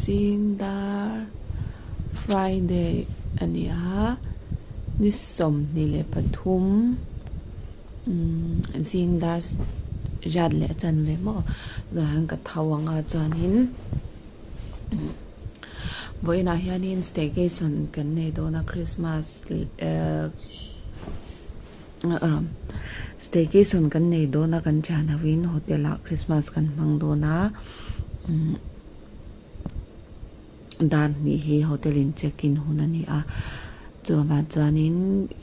Zing dar Friday a ni a, ni 23 zing dar riat leh a chanve maw tunah hian ka tho ang a chuanin vawiinah hianin staycation kan nei dawn a Christmas ehh Staycation kan nei dawn a kan thian ho in hotel ah Christmas kan hmang dawn a dar hnih hi hotel in check in hun a ni a chuvang chuanin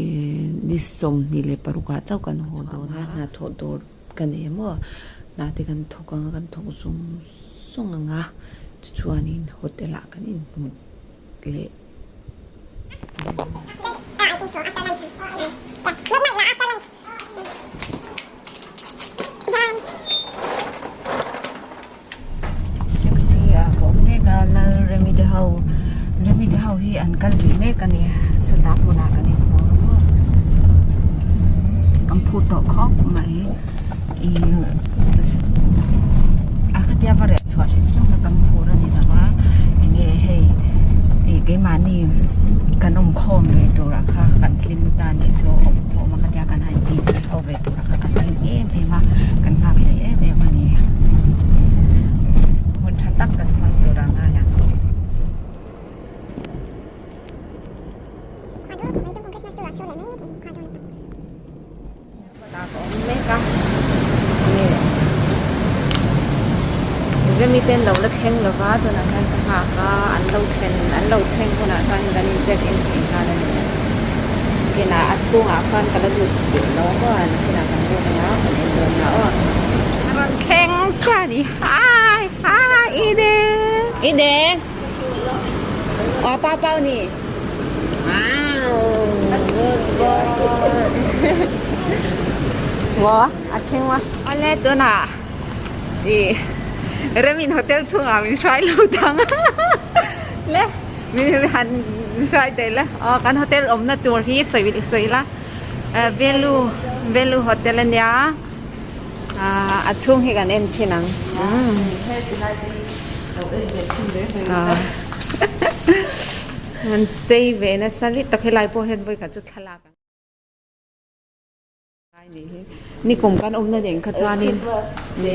ihh ni 26 ah chauh kan haw dawn a hnathawh dawr ka nei maw hna te kan thawk ang a kan thawk zung zung ang a tichuanin hotel ah kan inhmu leh. Taxi ah ka awm mek a Lalremi te ho Remi te ho hi an kal ve mek a ni sata hmunah kan inhmu ang maw kan phur tawh khawp mai ih a khatia va reh chhuah hrim hrim kha kan phur a ni lo a enge hei ih keimahni kan awm khawm ve tur ah kha kan hlim ta a nih chu awm khawm a khatia kan han tih tih ho ve tur ah kha kan hlim em em a kan nghak hlei em em a ni hun tha tak kan hmang tur a ngai ang. Ka awm mek a Remi te an lo la thleng lo va tunah hian ka nghak a an lo thlen an lo thleng hunah chuan kan in check in thei nghal a ni kinah a chhungah khan ka la lut duh lo a maw kinah kan lut ang a kan en dawn a aw a rawn thleng chiah a ni hi hi Eden Eden aw pau pau ni. Wow, good boy. Maw, a thleng a. Awle tunah ih Remin hotel chhungah min hruai lo tang a. Le min han hruai daih la. Aw kan hotel awmna tur hi sawi sawi la. Velu Velu hotel ania. A chhung hi kan en chhin ang. An chei ve nasa lit tak helai pawh hian vawikhat chu thlalak an ngai nih hi nikum kan awmna nen kha chuanin ni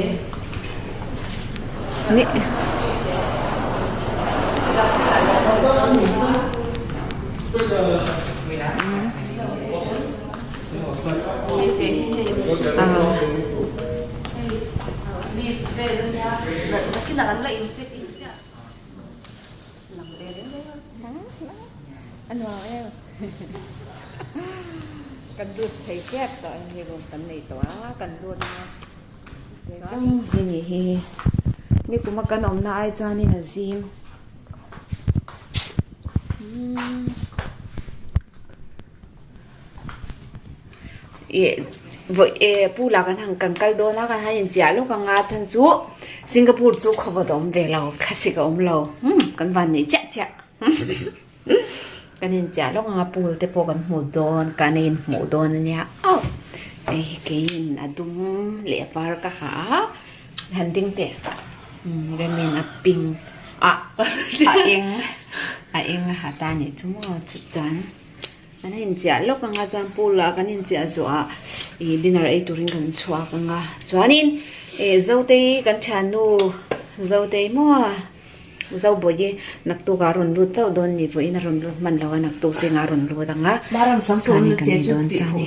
Kan lut thei tep tawh a ni room kan nei tawh a kan lut a chuan hi ni hi nikuma kan awmna ai chuanin a zim Ih vawi eh pool ah kan han kan kal dawn a kan han inchiah lawk ang a chhan chu Singapore chu khawvawt a awm ve lo thlasik a awm lo umm kan van nei chiah chiah kan inchiah lawk ang a pool te pawh kan hmu dawn kan inhmuh dawn a nia auh hei hi keiin a dum leh a var ka ha a han ding teh umm remin a pink ah a eng a eng a ha ta a nih chu maw chuan. Kan inchiah lawk ang a chuan pool ah kan inchiah zawh ah ih dinner ei turin kan chhuak ang a chuanin ih Zotei kan thiannu Zotei maw Zobawi naktuk ah a rawn lut chauh dawn ni vawiin a rawn lut hman lo a naktuk zingah a rawn lut ang a chuanin kan ei dawn chuan ni.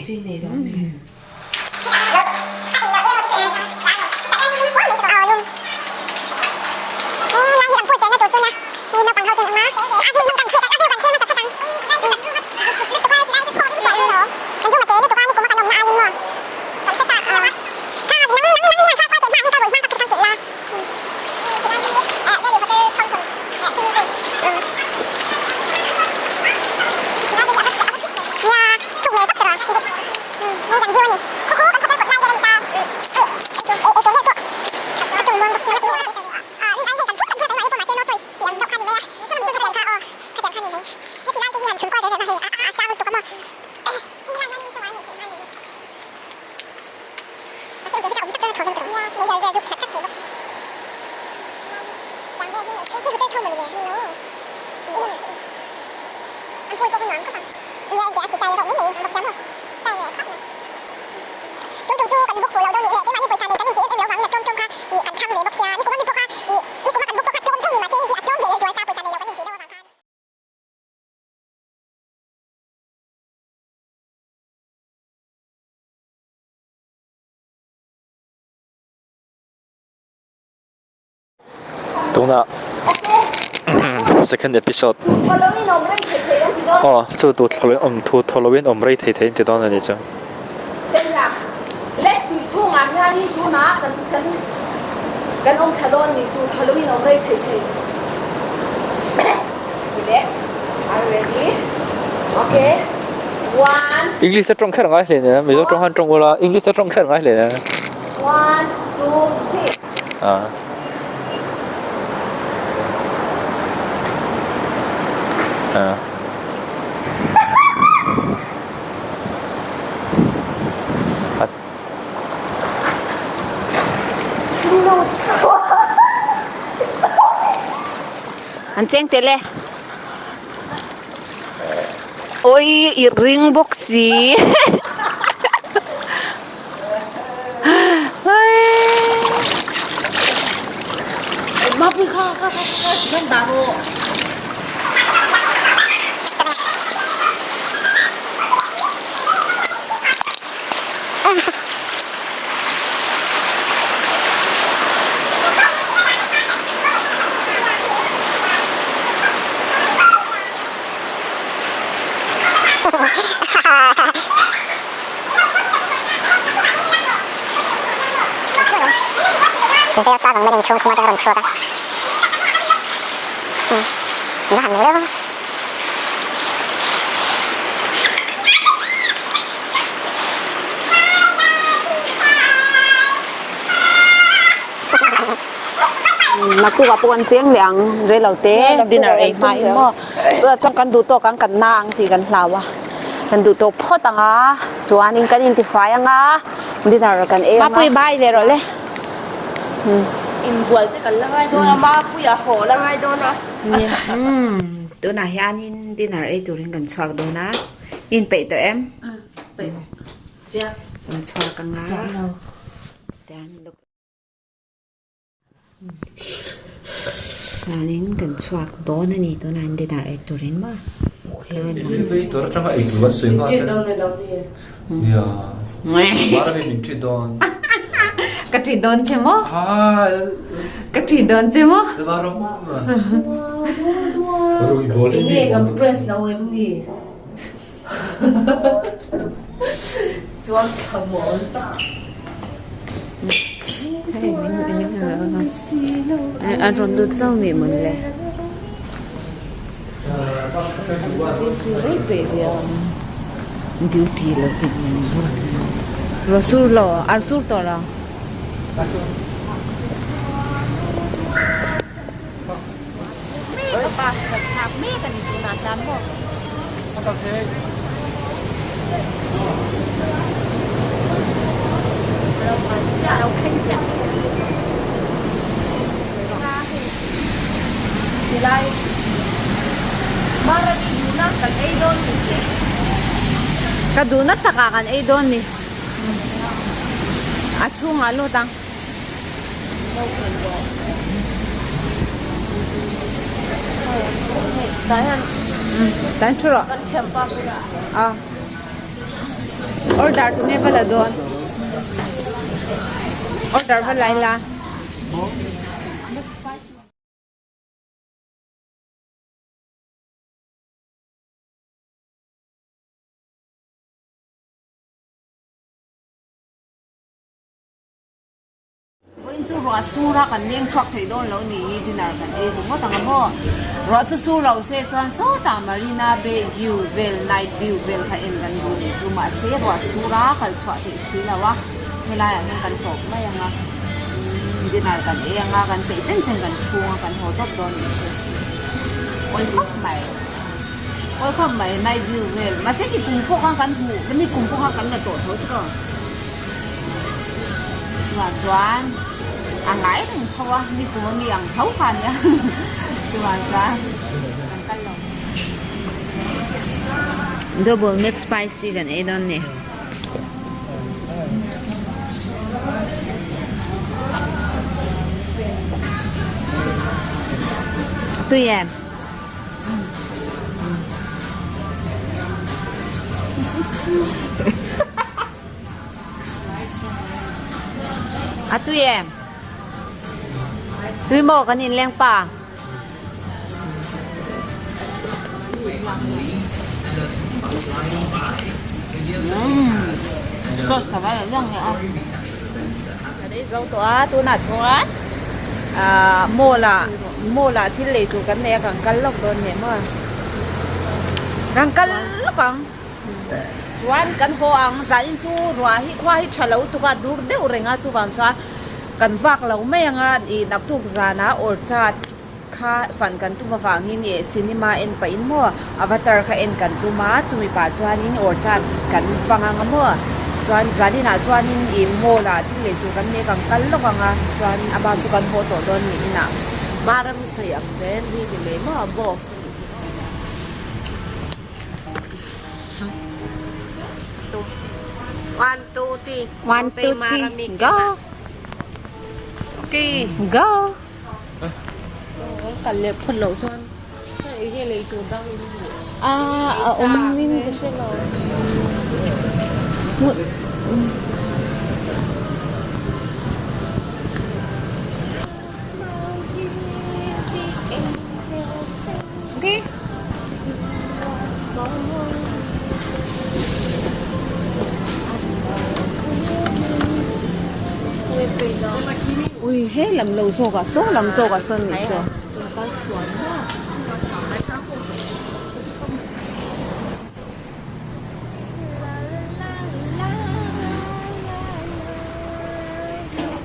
Tunah second episode aw chu tu thawlo in awm thu thawlo in awm rei thei thei an ti dawn a ni chu. English a tawng kher ngai hle nia Mizo tawng han tawng ula English a tawng kher ngai hle nia. Ah. Ah. An cheng tel e. Oi i ring bawk si. Naktuk ah pawh kan cheng leh ang rei lo te dinner ei hma in maw tunah chuan kan duh tawk ang kan na ang tih kan hlau a kan duh tawk phawt ang a chuanin kan intifai ang a dinner kan ei ang a. Mapui bai ve rawh le. Inbual te kan la ngai dawn a Mapuia haw la ngai dawn a. Tunah hianin dinner ei turin kan chhuak dawn a inpeih tawh em? Peih chiah. Kan chhuak ang a. Chuanin kan chhuak dawn a ni tunah hian dinner ei turin maw. Vei tur atanga ei tur an sawi nghal Min dawn elo ni. Nia. Mara min treat dawn. Ka treat dawn che maw? Ka treat dawn che maw? Nge kan press lo em ni? Chuan thlamuan tak. A rawn lut chauh mi mawn le. Duty lo vin Rasur lo ar sur tawh lo. Ka duhna takah kan ei dawn ni. A chhungah lut ang. Tan thu rawh. Ah. Order tu nge va la dawn. Order va lai la. Vawiin chu ruah sur a kan leng chhuak thei dawn lo ni hi dinner kan ei ringawt ang a maw. Ruah chu sur lo se chuan sawtah Marina Bay view vel night view vel kha en kan duh ni chu mahse ruah sur a kal chhuah theih si lo a helaiah hian kan tawp mai ang a dinner kan ei ang a kan peih chen chen kan chhung a kan haw tawp dawn ni chu awi khawp mai awi khawp mai night view vel mahse ni kum pawh khan kan hmuh ni kum pawh khan kan la tawh tho chu. Chuvang chuan A ngai reng tho a, ni kum ami ang tho kha nia chuvang chuan kan kal lo. Double McSpicy kan ei dawn ni. Tui em? A tui em? Tui maw kan inleng pa? Sauce kha va la lang leh a. Kan ei zo tawh a, tunah chuan ah mall ah mall ah thil lei tur kan nei a kan kal lawk dawn nia maw? Kan kal lawk ang. Chuan kan haw ang zanin chu ruah hi khua hi tha lo tuk a dur deuh reng a chuvang chuan kan vak lo mai ang a ih naktuk zanah orchard kha fan kan tum avangin ih cinema en pahin maw avatar kha en kan tum a chumi pah chuanin orchard kan fang ang a maw chuan zaninah chuanin ih mall ah thil lei tur kan nei kan kal lawk ang a chuan a bak chu kan haw tawh dawn niin ah. Maram sawi ang zel hi ni mai maw boss. One, two, three. One, two, three, go. Okay. Go. Kan leh phawt loh chuan hei hi lei tur dang in ni. Ah, a awm in ka hre lo. Okay. Ui he lam lo zawk ah saw lam zawk ah sawn nih saw.